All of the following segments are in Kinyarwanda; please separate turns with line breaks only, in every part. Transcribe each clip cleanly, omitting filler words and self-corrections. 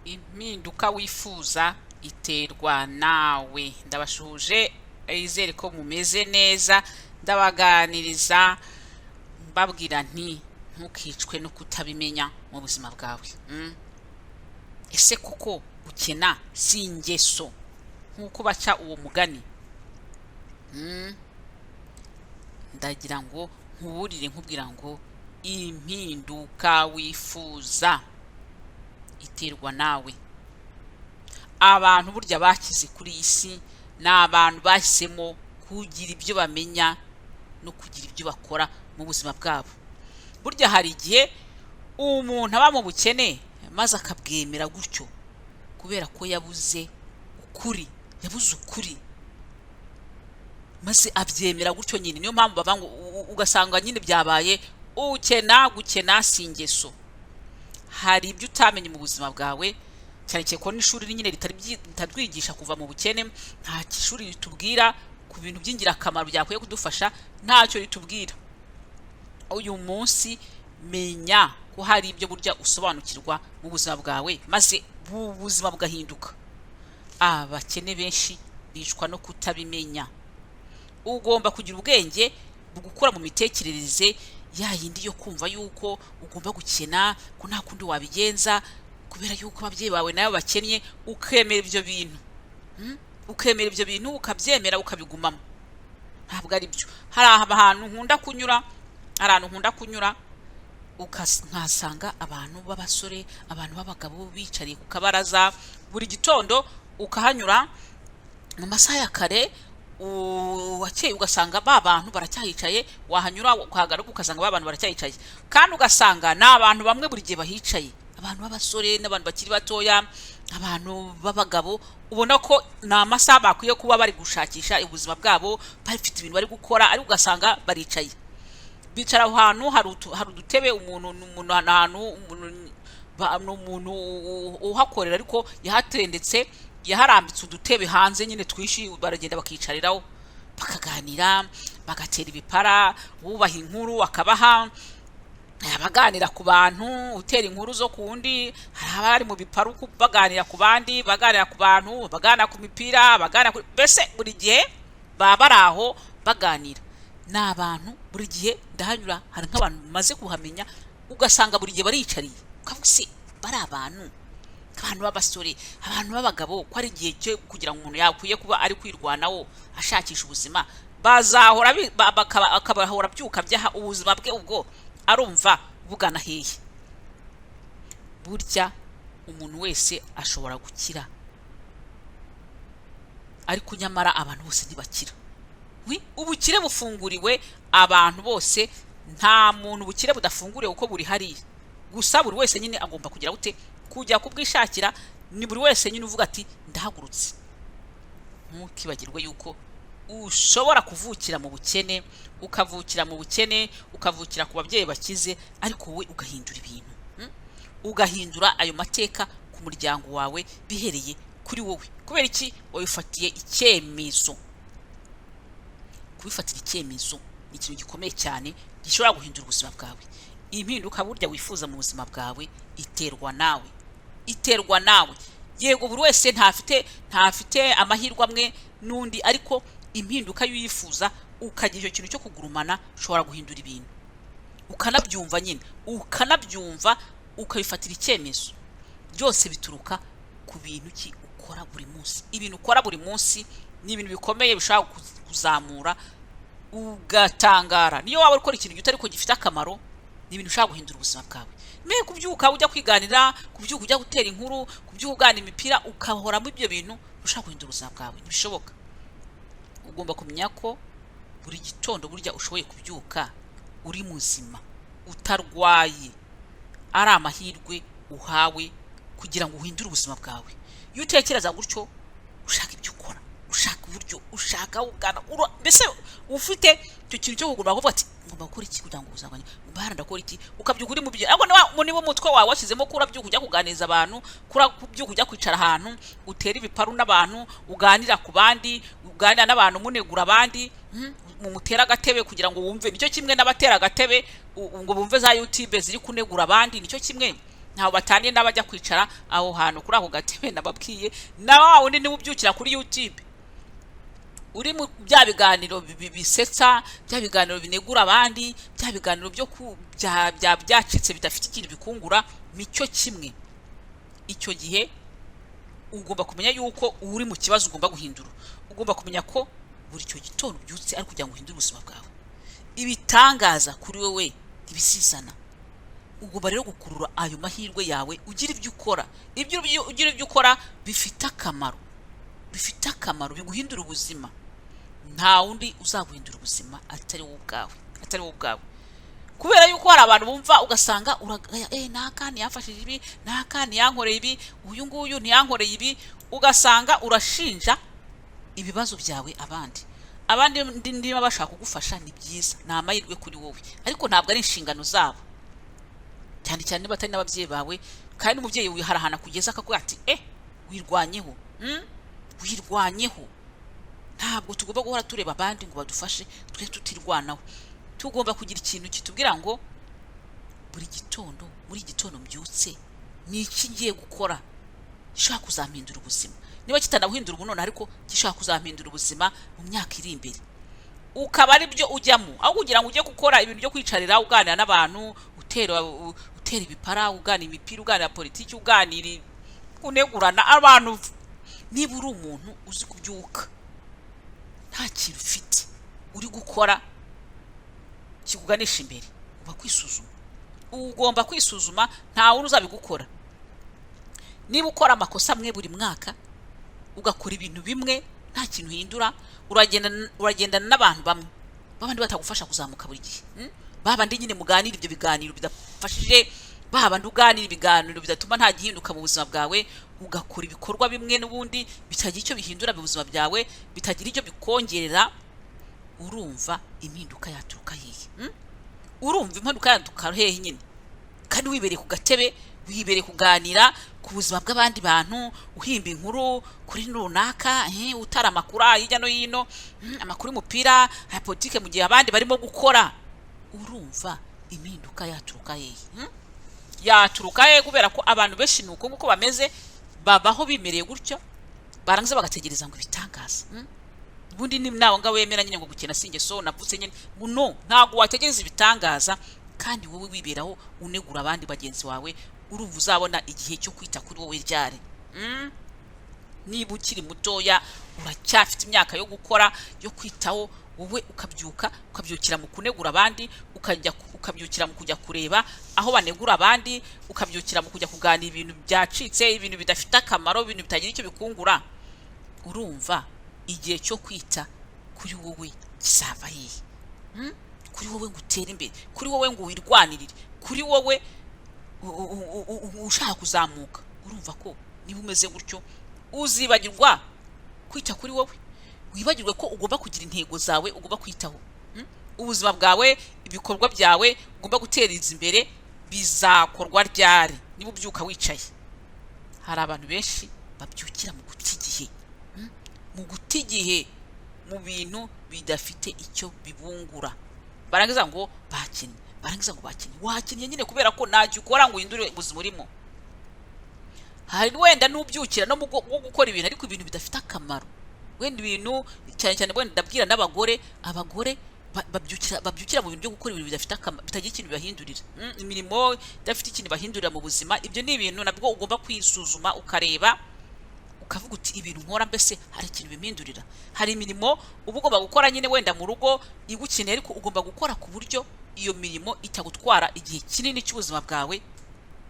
Impinduka wifuza iterwa nawe. Ndabashuhuje, izere ko mumeze neza. Ndabaganiriza mbabwira nti: "Ntukicwe no kutabimenya mu buzima bwawe." Ese koko gukena si ingeso nk'uko baca uwo mugani? Ndagira ngo nkuburire, nkubwira ngo impinduka wifuza iterwa nawe. Abantu burya bakize kuri iyi si ni abantu bahisemo kugira ibyo bamenya no kugira ibyo bakora mu buzima bwabo. Burya hari igihe umuntu aba mu bukene maze akabwemera gutyo kubera ko yabuze ukuri, yabuze ukuri maze abyemera gutyo nyine. Niyo mpamvu bavuga ngo ugasanga nyine byabaye ukena. Gukena si ingeso. Hari ibyo utamenye mu buzima bwawe, cyane cyane ko n'ishuri nyine ritatwigisha kuva mu bukene. Nta ishuri ritubwira ku bintu by'ingirakamaro byakwiye kudufasha, ntacyo ritubwira. Uyu munsi menya ko hari ibyo burya usobanukirwa mu buzima bwawe maze ubuzima bugahinduka. Abakene benshi bicwa no kutabimenya. Ugomba kugira ubwenge bugukura mu mitekerereze ya yindi yo kumva yuko ugomba gukena, ko nta kundi wabigenza kubera yuko ababyeyi bawe nawe bakennye, ukemera ibyo bintu. Ukemera ibyo bintu, ukabyemera, ukabigumamo. Ntabwo ari byo. Hari ahantu nkunda kunyura, hari ahantu nkunda kunyura nkahasanga abantu b'abasore, abantu b'abagabo bicariye ku kabaraza. Buri gitondo ukahanyura mu masaha ya kare wakeye, ugasanga ba bantu baracyahicaye. Wahanyura ukahagaruka, ugasanga ba bantu baracyahicaye, kandi ugasanga ni abantu bamwe buri gihe bahicaye, abantu b'abasore n'abantu bakiri batoya, abantu b'abagabo, ubona ko ni amasaha bakwiye kuba bari gushakisha ubuzima bwabo, bafite ibintu bari gukora, ariko ugasanga baricaye. Bicara aho hantu hari udutebe. Umuntu ni umuntu ahantu umuntu ni umuntu uhakorera, ariko yahatendetse, yaharambitse udutebe hanze nyine twinshi, baragenda bakicariraho, bakaganira, bagatera ibipara, wubaha inkuru akabaha, abaganira ku bantu, utera inkuru zo ku wundi. Hari abari mu biparu baganira ku bandi, baganira ku bantu, baganira ku mipira, baganira ku mbese buri gihe baba bari aho baganira. Ni abantu buri gihe ndahanyura, hari nk'abantu bamaze kuhamenya, ugasanga buri gihe bariyicariye, ukavuga: "Se bari abantu b'abasore, abantu b'abagabo, ko ari igihe cyo kugira ngo umuntu yakwiye kuba ari kwirwanaho ashakisha ubuzima, bazahora akabahora abyuka byaha ubuzima bwe, ubwo arumva bugana hehe?" Burya umuntu wese ashobora gukira, ariko nyamara abantu bose ntibakira. Ubukire bufunguriwe abantu bose, nta muntu ubukire budafunguriwe kuko buri hariya. Gusa buri wese nyine agomba kugira gute? Kujya kubwishakira. Ni buri wese nyine uvuga ati: "Ndahagurutse." Ntukibagirwe yuko ushobora kuvukira mu bukene, ukavukira mu bukene, ukavukira ku babyeyi bakize, ariko wowe ugahindura ibintu, Ugahindura ayo mateka ku muryango wawe bihereye kuri wowe. Kubera iki? Wabifatiye icyemezo. Kubifatira icyemezo ni ikintu gikomeye cyane gishobora guhindura ubuzima bwawe. Impinduka burya wifuza mu buzima bwawe iterwa nawe, iterwa nawe. Yego, buri wese ntafite amahirwe amwe n'undi, ariko impinduka iyo uyifuza, ukagira icyo kintu cyo kugurumana, ushobora guhindura ibintu, ukanabyumva nyine, ukanabyumva, ukabifatira icyemezo. Byose bituruka ku bintu ki ukora buri munsi. Ibintu ukora buri munsi ni ibintu bikomeye bishobora kuzamura ugatangara. Niyo waba ukora ikintu gito ariko gifite akamaro, ni ibintu ushobora guhindura ubuzima bwawe. Mbere kubyuka ujya kwiganira, kubyuka ujya gutera inkuru, kubyuka ugana imipira, ukahoramo ibyo bintu, ushobora guhindura ubuzima bwawe. Ntibishoboka. Ugomba kumenya ko buri gitondo burya ushoboye kubyuka uri muzima, utarwaye, ari amahirwe uhawe kugira ngo uhindure ubuzima bwawe. Iyo utekereza gutyo, ushaka ibyo ukora, ushaka uburyo, ushaka aho ugana, mbese ufite icyo kintu cyo kuguma kuvuga ati: "Ngomba gukora iki kugira ngo ubuzima bwanjye, ngomba hano ndakora iki?" Ukabyuka uri mu byo. Ariko niba umutwe wawe washyizemo ko urabyuka ujya kuganiriza abantu, kubyuka ujya kwicara ahantu utera ibiparu n'abantu, uganira ku bandi, uganira n'abantu, munegura abandi, mumutera agatebe kugira ngo wumve, nicyo kimwe n'abatera agatebe ngo bumve za YouTube ziri kunegura abandi, nicyo kimwe. Ntaho bataniye n'abajya kwicara aho hantu kuri ako gatebe nababwiye. Na wa wundi niwe ubyukira kuri YouTube, uri mu bya biganiro bisetsa, bya biganiro binegura abandi, bya biganiro byo ku bya bya byacitse bidafite ikintu bikungura, nicyo kimwe. Icyo gihe ugomba kumenya yuko uri mu kibazo ugomba guhindura. Ugomba kumenya ko buri icyo gitondo ubyutse ari kugira ngo uhindure ubuzima bwawe. Ibitangaza kuri wowe ntibizizana. Ugomba rero gukurura ayo mahirwe yawe, ugira ibyo ukora, ibyo ugira ibyo ukora bifite akamaro, bifite akamaro, biguhindura ubuzima. Nta wundi uzaguhindura ubuzima atari wowe ubwawe, atari wowe ubwawe. Kubera yuko hari abantu bumva ugasanga uragaya, naka ntiyamfashije ibi, naka ntiyankoreye ibi, uyu nguyu ntiyankoreye ibi, ugasanga urashinja ibibazo byawe abandi. Abandi niba bashaka kugufasha ni byiza, ni amahirwe kuri wowe, ariko ntabwo ari inshingano zabo, cyane cyane niba atari n'ababyeyi bawe. Kandi n'umubyeyi wawe hari ahantu akugeza akakubwira ati: "Wirwanyeho, Wirwanyeho." Ntabwo tugomba guhora tureba abandi ngo badufashe twe tutirwanaho. Tugomba kugira ikintu kitubwira ngo buri gitondo, muri gitondo mbyutse, ni iki ngiye gukora gishobora kuzampindura ubuzima? Niba kitanabuhindura ubu none, ariko gishobora kuzampindura ubuzima mu myaka iri imbere, ukaba ari byo ujyamo, aho kugira ngo ujye gukora ibintu byo kwicarira uganira n'abantu, utera ibipara, uganira imipira, uganira politiki, uganira unegurana abantu. Niba uri umuntu uzi kubyuka nta kintu ufite uri gukora kikuganisha imbere, uba kwisuzuma, ugomba kwisuzuma. Nta wundi uzabigukora. Niba ukora amakosa amwe buri mwaka, ugakora ibintu bimwe, nta kintu uhindura, uragendana n'abantu bamwe babandi batagufasha kuzamuka buri gihe, Babandi nyine muganira ibyo biganiro bidafashije, babandi uganira ibiganiro bidatuma nta gihinduka mu buzima bwawe, ugakora ibikorwa bimwe n'ubundi bitagira icyo bihindura mu buzima byawe, bitagira icyo bikongerera, urumva impinduka yaturuka hehe, Urumva impinduka yaturuka hehe nyine, kandi wibereye ku gatebe, wibereye kuganira ku buzima bw'abandi bantu, uhimba inkuru kuri runaka, utara amakuru hirya no hino, amakuru y'umupira, aya politike, mu gihe abandi barimo gukora? Urumva impinduka yaturuka hehe, Yaturuka hehe? Kubera ko abantu benshi ni uko nguko bameze, babaho bimereye gutyo, barangiza bagategereza ngo ibitangaza, Ubundi ni nawe ngawe wemera nyine ngo gukena si ingeso, navutse nyine. No, ntabwo wategereza ibitangaza kandi wowe wiberaho unegura abandi bagenzi wawe. Urumva uzabona igihe cyo kwita kuri wowe ryari, Niba ukiri mutoya, uracyafite imyaka yo gukora, yo kwitaho wowe, ukabyuka ukabyukira mu kunegura abandi, ukajya ukabyukira mu kujya kureba aho banegura abandi, ukabyukira mu kujya kuganira ibintu byacitse, ibintu bidafite akamaro, ibintu bitagira icyo bikungura, urumva igihe cyo kwita kuri wowe kizava hehe, Kuri wowe ngo utere imbere, kuri wowe ngo wirwanirire, kuri wowe ushaka kuzamuka. Urumva ko niba umeze gutyo uzibagirwa kwita kuri wowe, wibagirwe ko ugomba kugira intego zawe ugomba kwitaho, Ubuzima bwawe, ibikorwa byawe ugomba gutereza imbere bizakorwa ryari niba ubyuka wicaye? Hari abantu benshi babyukira mu guta igihe, Mu guta igihe mu bintu bidafite icyo bibungura, barangiza ngo bakinnye, barangiza ngo bakinnye. Wakinnye nyine kubera ko ntacyo ukora ngo uhindure ubuzima urimo. Hari wenda n'ubyukira no mu gukora ibintu, ariko ibintu bidafite akamaro, wenda ibintu cyane cyane wenda ndabwira n'abagore. Abagore babyukira mu bintu byo gukora ibintu bidafite akamaro, bitagira ikintu bibahindurira, imirimo idafite ikintu ibahindurira mu buzima. Ibyo ni ibintu nabwo ugomba kwisuzuma, ukareba, ukavuga uti: "Ibintu nkora mbese hari ikintu bimpindurira?" Hari imirimo uba ugomba gukora nyine wenda mu rugo igukeneye, ariko ugomba gukora ku buryo iyo mirimo itagutwara igihe kinini cy'ubuzima bwawe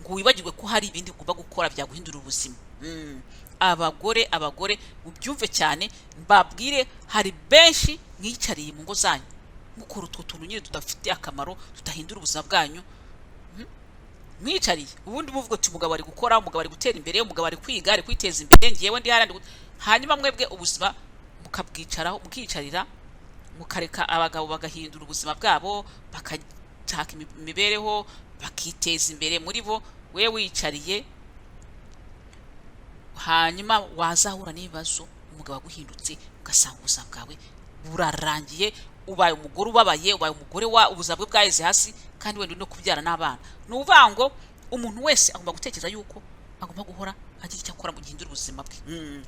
ngo wibagirwe ko hari ibindi ugomba gukora byaguhindura ubuzima. Abagore, abagore mubyumve cyane, mbabwire, hari benshi mwicariye mu ngo zanyu mukora utwo tuntu nyine tudafite akamaro, tudahindura ubuzima bwanyu, mwicariye. Ubundi muvuga uti: "Umugabo ari gukora, umugabo ari gutera imbere, umugabo ari kwiga, ari kwiteza imbere, ngewe ndi hariya hanyuma mwebwe ubuzima mukabwicaraho, mukicarira, mukareka abagabo bagahindura ubuzima bwabo, bakashaka imibereho, bakiteza imbere muri bo, we wicariye. Hanyuma wazahura n'ibibazo, umugabo aguhindutse, ugasanga ubuzima bwawe burarangiye, ubaye umugore ubabaye, ubaye umugore wa ubuzima bwe bwaheze hasi, kandi wenda uri no kubyara n'abana. Ni ukuvuga ngo Umuntu wese agomba gutekereza yuko agomba guhora agira icyo akora mu gihindura ubuzima bwe.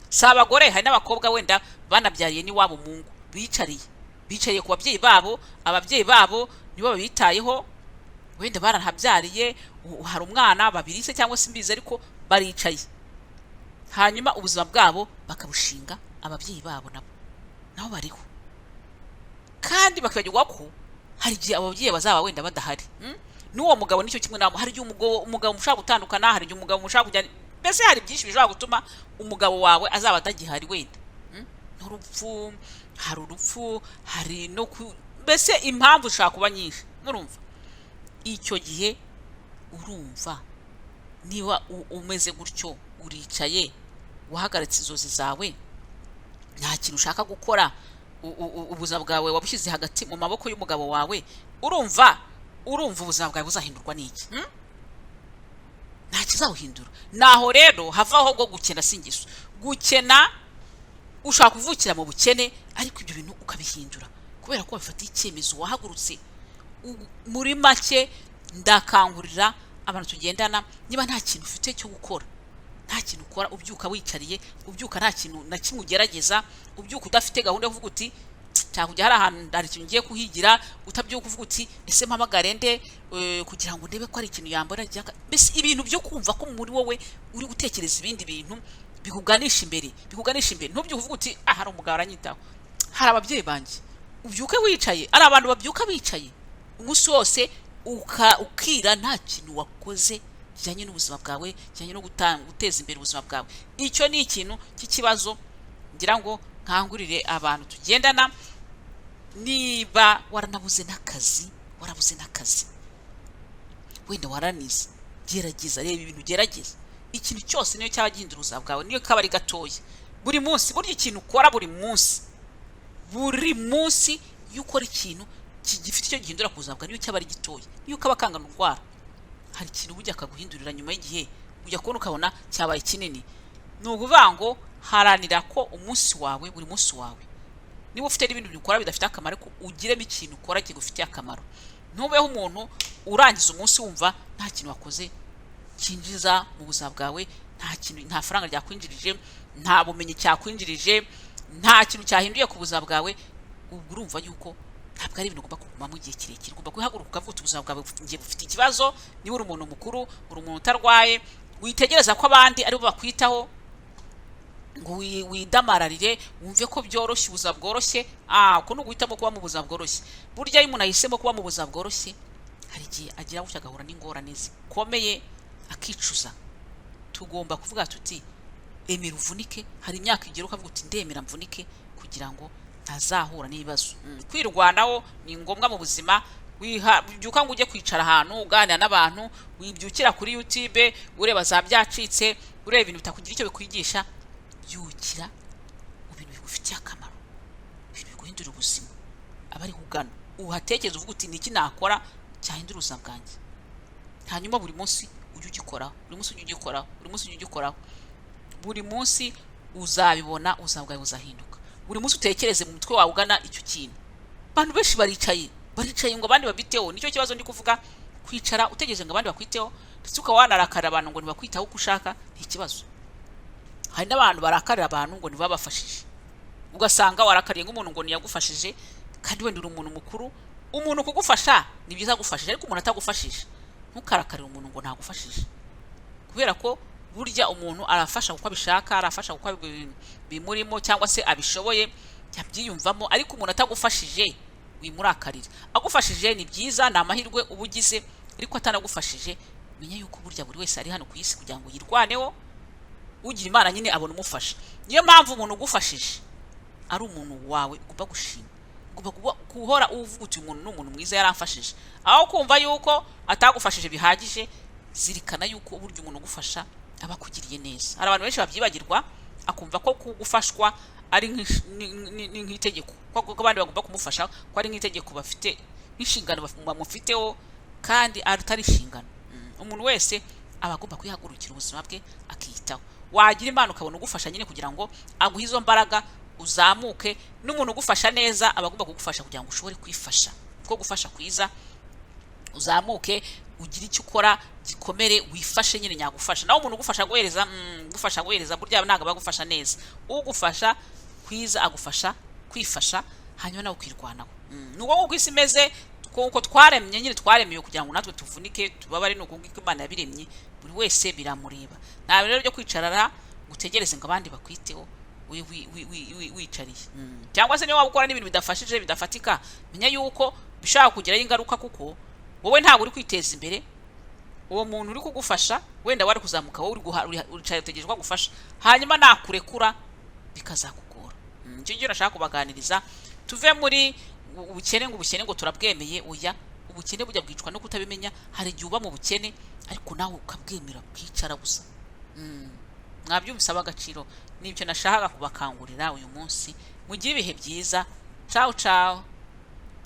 Si abagore, hari n'abakobwa wenda banabyariye n'iwabo mu ngo, bicariye ku babyeyi babo, ababyeyi babo nibo babitayeho, wenda baranahabyariye, hari umwana babiri se cyangwa se imbizi, ariko baricaye, hanyuma ubuzima bwabo bakabushinga ababyeyi babo. Nabo bariho, kandi bakibagirwa ko hari igihe abo babyeyi bazaba wenda badahari. N'uwo mugabo nicyo kimwe nabo. Hari igihe umugabo mushobora gutandukana, hari igihe umugabo mushobora kujya, mbese hari byinshi bishobora gutuma umugabo wawe azaba atagihari wenda. N'urupfu, hari urupfu, hari no ku, mbese impamvu zishobora kuba nyinshi. Murumva icyo gihe, urumva niba umeze gutyo, uricaye, wahagaritse inzozi zawe, nta kintu ushaka gukora, ubuzima bwawe wabushyize hagati mu maboko y'umugabo wawe, urumva ubuzima bwawe buzahindurwa n'iki? Nta kizabuhindura. Naho rero havaho ngo gukena si ingeso. Gukena, ushobora kuvukira mu bukene, ariko ibyo bintu ukabihindura kubera ko wabifatiye icyemezo, wahagurutse. Muri make, ndakangurira abantu tugendana, niba nta kintu ufite cyo gukora, nta kintu ukora, ubyuka wicariye, ubyuka nta kintu na kimwe ugerageza, ubyuka udafite gahunda yo kuvuga uti cyangwa kujya hari ahantu hari ikintu ngiye kuhigira, utabyuka uvuga uti ese mpamagare nde kugira ngo ndebe ko hari ikintu yambona, mbese ibintu byo kumva ko muri wowe uri gutekereza ibindi bintu bikuganisha imbere, ntubyuke uvuga uti ah, hari umugabo aranyitaho, hari ababyeyi banjye, ubyuke wicaye. Ari abantu babyuka bicaye umunsi wose, ukira nta kintu wakoze kijyanye n'ubuzima bwawe, kijyanye no guteza imbere ubuzima bwawe. Icyo ni ikintu cy'ikibazo ngira ngo nkangurire abantu tugendana. Niba waranabuze n'akazi, warabuze n'akazi, wenda waranize, gerageza, reba ibintu, gerageza ikintu cyose, niyo cyaba gihindura ubuzima bwawe, niyo kaba ari gatoya, buri munsi. Burya ikintu ukora buri munsi, buri munsi iyo ukora ikintu gifite icyo gihindura ku buzima bwawe, niyo cyaba ari gitoya, niyo kaba kangana urwara, hari ikintu burya kaguhindurira. Nyuma y'igihe ujya kubona ukabona cyabaye kinini. Ni ukuvuga ngo haranira ko umunsi wawe, buri munsi wawe, niba ufite n'ibindi bintu ukora bidafite akamaro, ariko ugiremo ikintu ukora kigufitiye akamaro. Ntubeho umuntu urangiza umunsi wumva nta kintu wakoze cyinjiza mu buzima bwawe, nta kintu, nta faranga ryakwinjirije, nta bumenyi cyakwinjirije, nta kintu cyahinduye ku buzima bwawe. Ubwo urumva yuko ntabwo ari ibintu ugomba kugumamo igihe kirekire. Ugomba guhaguruka ukavuga uti ubuzima bwawe ngiye bufite ikibazo. Niba uri umuntu mukuru, uri umuntu utarwaye, witegereza ko abandi aribo bakwitaho ngo widamararire, wumve ko byoroshye, ubuzima bworoshye. Ah, uko ni uguhitamo kuba mu buzima bworoshye. Burya iyo umuntu ahisemo kuba mu buzima bworoshye, hari igihe agira gutya agahura n'ingorane zikomeye, akicuza. Tugomba kuvuga tuti emera uvunike. Hari imyaka igera ukavuga uti ndemera mvunike kugira ngo ntazahura n'ibibazo. Kwirwanaho ni ngombwa mu buzima. Wibyuka ngo ujye kwicara ahantu uganira n'abantu, wibyukira kuri YouTube ureba za byacitse, ureba ibintu bitakugira icyo bikwigisha. Byukira mu bintu bigufitiye akamaro, ibintu biguhindura ubuzima, aba ariho ugana, uhatekereza, uvuga uti ni iki nakora cyahindura ubuzima bwanjye? Hanyuma buri munsi ujye ugikoraho, buri munsi ujye ugikoraho, buri munsi ujye ugikoraho, buri munsi uzabibona, ubuzima bwawe buzahinduka. Buri munsi utekereze mu mutwe wawe ugana icyo kintu. Abantu benshi baricaye, baricaye ngo abandi babiteho. Nicyo kibazo ndi kuvuga. Kwicara utegereje ngo abandi bakwiteho, ndetse ukaba wanarakarira abantu ngo ntibakwitaho uko ushaka, ni ikibazo. Hari n'abantu barakarira abantu ngo ntibabafashije, ugasanga warakariye nk'umuntu ngo ntiyagufashije, kandi wenda uri umuntu mukuru. Umuntu kugufasha ni byiza agufashije, ariko umuntu atagufashije, ntukarakarire umuntu ngo ntagufashije, kubera ko burya umuntu arafasha kuko abishaka, arafasha kuko bimurimo cyangwa se abishoboye, yabyiyumvamo. Ariko umuntu atagufashije, wimurakarira. Agufashije ni byiza, ni amahirwe uba ugize, ariko atanagufashije, menya yuko burya buri wese ari hano ku isi kugira ngo yirwaneho. Ugira Imana nyine abona umufasha. Niyo mpamvu umuntu ugufashije ari umuntu wawe ugomba gushima, ugomba guhora uvuga uti uyu muntu ni umuntu mwiza, yaramfashije, aho kumva yuko atagufashije bihagije. Zirikana yuko burya umuntu ugufasha aba akugiriye neza. Hari abantu benshi babyibagirwa, akumva ko kugufashwa ari nk'itegeko, ko abandi bagomba kumufasha, ko ari nk'itegeko bafite, nk'inshingano bamufiteho, kandi atari inshingano. Umuntu wese aba agomba kwihagurukira ubuzima bwe, akiyitaho. Wagira Imana ukabona ugufasha nyine kugira ngo aguhe izo mbaraga uzamuke. N'umuntu ugufasha neza aba agomba kugufasha kugira ngo ushobore kwifasha, kuko gufasha kwiza uzamuke. Ugire icyo ukora gikomere, wifashe nyine nyagufasha. Nawe umuntu ugufasha guhereza, gufasha guhereza, burya ntabwo aba agufasha neza. Ugufasha kwiza agufasha kwifasha, hanyuma nawe ukirwanaho. Ni uko nguko isi imeze, kuko twaremye nyine, twaremewe kugira ngo natwe tuvunike, tubabare. Ni uko nguko Imana yabiremye, buri wese biramureba. Nta rero byo kwicarara ngo utegereze ngo abandi bakwiteho wicariye. Cyangwa se niba waba ukora n'ibintu bidafashije, bidafatika, menya yuko bishobora kugiraho ingaruka, kuko wowe ntabwo uri kwiteza imbere. Uwo muntu uri kugufasha wenda wari kuzamuka, wowe uricaye utegereje ko agufasha, hanyuma nakurekura bikazakugora. Nicyo gihe nashaka kubaganiriza, tuve muri ubukene, ngo ubukene ngo turabwemeye. Oya, ubukene bujya bwicwa no kutabimenya. Hari igihe uba mu bukene ariko nawe ukabwemera, ukicara gusa. Mwabyumvise, ab'agaciro, nibyo nashakaga kubakangurira uyu munsi. Mugire ibihe byiza. Ciao ciao.